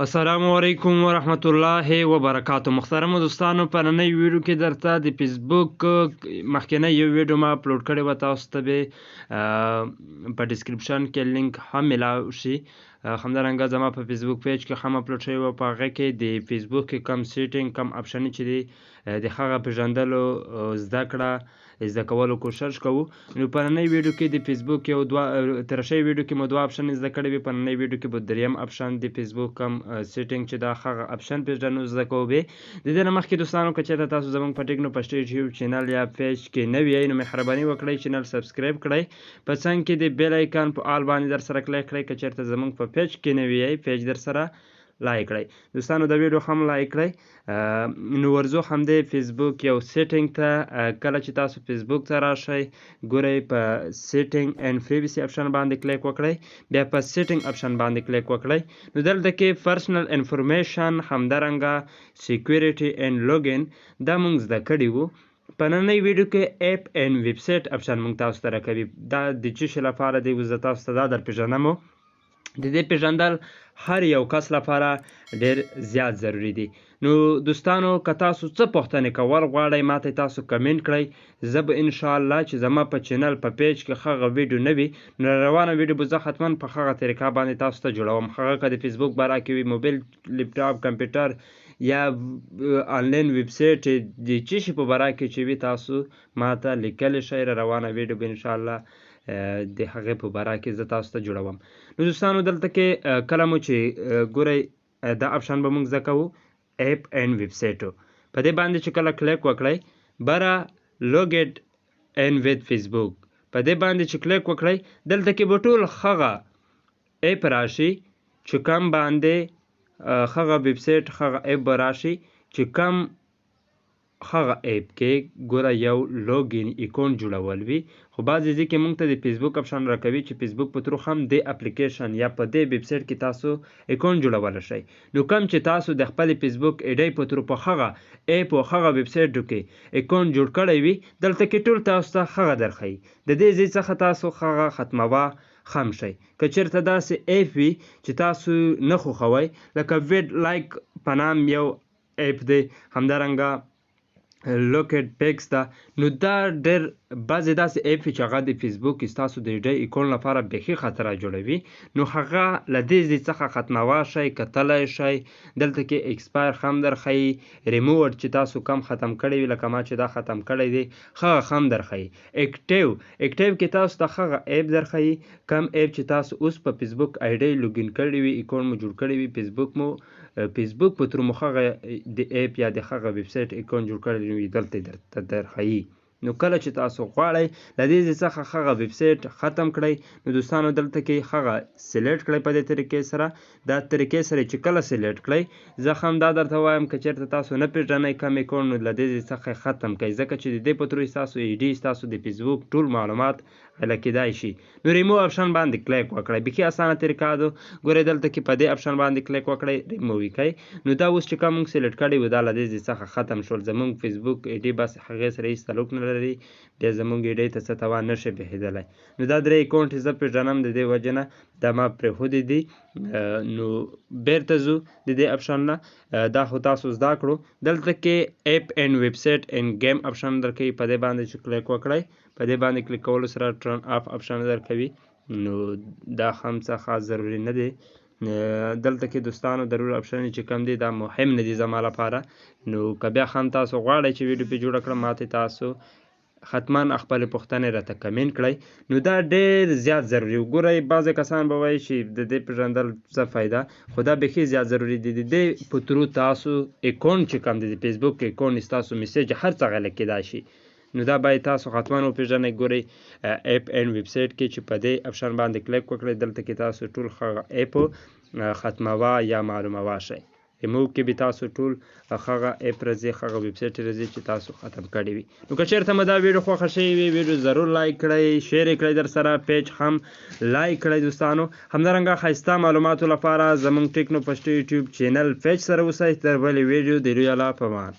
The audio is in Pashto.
السلام علیکم ورحمت الله وبرکاتو. محترمو دوستانو، په ننۍ ویډیو کې درته د فیسبوک مخکنۍ یو ویډیو ما اپلوډ کړې وه، تاسو ته به په description کې لینک هم میلاو شي. همدارنګه زما په فیسبوک page کې هم اپلوډ شوی وه. په هغه کې د فیسبوک کې کم setting، کم option چې دي، د هغه پېژندلو زده کړه زده کولو کوشش کوو. نو په ننۍ ویډیو کې د فیسبوک یو دوه تېره شوې ویډیو کې مو دوه option زده کړې وي. په ننۍ ویډیو کې به دریم option د فیسبوک کم setting چې دا هغه option پېژنو، زده کوو به. د دې نه مخکې دوستانو، که چېرته تاسو زموږ په ټیکنو پښتو یوټیوب channel یا page کې نوي یئ، نو مهرباني وکړئ channel subscribe کړئ، په څنګ کې د bell icon په all باندې در سره کلیک کړئ. که چېرته زموږ په page کې نوي یئ، page در سره لایک کړئ. دوستانو، دا ویډیو هم لایک کړئ. نو ورځو همدې فیسبوک یو setting ته. کله چې تاسو فیسبوک ته راشئ، ګورئ په setting and privacy option باندې کلیک وکړئ، بیا په setting option باندې کلیک وکړئ. نو دلته کې personal information، همدارنګه security and login، دا مونږ زده کړي وو. په ننۍ ویډیو کې app and website option مونږ تاسو ته راکوي. دا د څه شي لپاره دی، اوس زه تاسو ته دا در پېژنم. د دې پېژندل هر یو کس لپاره ډېر زیات ضروري دي. نو دوستانو، که تاسو څه پوښتنې کول غواړئ، ماته تاسو کمنټ کړئ. زه به انشاءالله چې زما په channel په page کې هغه ویډیو نه وي، نو روانه ویډیو به زه حتما په هغه طریقه باندې تاسو ته جوړوم. هغه که د فیسبوک باره کې وي، موبایل، لپټاپ، کمپیوټر یا آنلاین ویبسایټ، د څه شي په باره کې چې وي، تاسو ماته لیکلی شئ. روانه ویډیو به انشاءالله د هغې په باره کې زه تاسو ته جوړوم. نو دوستانو، دلته کې کله مو چې ګورئ، دا option به موږ زده کوو، app and website. په دې باندې چې کله کلیک وکړئ، بره logged in with Facebook، په دې باندې چې کلیک وکړئ، دلته کې به ټول هغه app راشي چې کم باندې هغه ویبسایټ، هغه app به راشي چې کم هغه app کې ګوره یو login account جوړول وي. خو بعضې ځای کې مونږ ته د فیسبوک option راکوي چې فیسبوک په through هم دې اپلیکیشن یا په دې ویبسایټ کې تاسو account جوړولی شئ. نو کوم چې تاسو د خپلې فیسبوک ID په through په هغه app او هغه ویبسایټ کې account جوړ کړی وي، دلته کې ټول تاسو ته هغه درښیي. د دې ځای څخه تاسو هغه ختموه خم شئ. که چېرته داسې app وي چې تاسو نه خوښوئ، لکه Vidlike په نام یو app دی، همدارنګه LookatPics ده، نو دا ډېر بعضې داسې app وي چې هغه د فیسبوک ستاسو د ID account لپاره بیخي خطره جوړوي. نو هغه له دې ځای څخه ختموه شئ، کتلی شئ. دلته کې اکسپایر هم درښیي، ریمووډ چې تاسو کم ختم کړی وي، لکه ما چې دا ختم کړی دی، هغه هم درښیي. اکټیو کې تاسو ته هغه app درښیي کم app چې تاسو اوس په فیسبوک ID login کړی وي، account مو جوړ کړی وي، فیسبوک په through مو هغه د app یا د هغه ویبسایټ account جوړ کړی وي، دلته درته درښیي. نو کله چې تاسو غواړئ له دې ځای څخه هغه ویبسایټ ختم کړئ، نو دوستانو، دلته کې هغه select کړئ په دې طریقې سره. دا طریقې سره چې کله select کړئ، زه هم دا درته وایم، که چېرته تاسو نه پېژنئ کوم account، نو له دې ځای څخه ختم کړئ، ځکه چې د دې په through ستاسو ID، ستاسو د فیسبوک ټول معلومات غلا کېدای شي. نو ریمو اپشن باندې کلیک وکړئ، بیخي اسانه طریقه ده. ګورئ، دلته کې په دې option باندې کلیک وکړئ، ریمو یې کړئ. نو دا اوس چې کوم موږ select کړی و، دا له دې ځای څخه ختم شول. زموږ فیسبوک ID بس هغې سره هېڅ تعلق نه لري، بیا زموږ ID ته څه تاوان نه شي پېښېدلی. نو دا درې account زه پېژنم، د دې وجې نه دا ما پرېښودي دي. نو بیرته ځو د دې option نه. دا خو تاسو زده کړو. دلته کې app and website and game option درکوي. په دې باندې چې کلیک وکړئ، په دې باندې کلیک کولو سره turn off option درکوي. نو دا هم څه خاص ضروري نه دی. دلته کې دوستانو، ضرور option چې کوم دی، دا مهم نه دی زما لپاره. نو که بیا هم تاسو غواړئ چې ویډیو پې جوړه کړم، ماته تاسو حتما خپلې پوښتنې راته کمنټ کړئ. نو دا ډېر زیات ضروري و. ګورئ، بعضې کسان به وایي چې د دې پېژندل څه فایده، خو دا بیخي زیات ضروري دی. د دې په through تاسو account چې کوم دی، د فیسبوک account، ستاسو message هر څه غلا کېدای شي. نو دا باید تاسو حتما وپېژنئ. ګورئ، app and website کې چې په دې option باندې کلیک وکړئ، دلته کې تاسو ټول هغه app ختموه یا معلوموه شئ. ریموو کې به تاسو ټول هغه app راځي، هغه ویبسایټ راځي چې تاسو ختم کړی وي. نو که چېرته مو دا ویډیو خوښه شوې وي، ویډیو ضرور لایک کړئ، share یې کړئ، در سره page هم لایک کړئ. دوستانو، همدارنګه ښایسته معلوماتو لپاره زموږ ټیکنو پښتو یوټیوب channel page سره اوسئ. تر بلې ویډیو، د لوی الله په امان.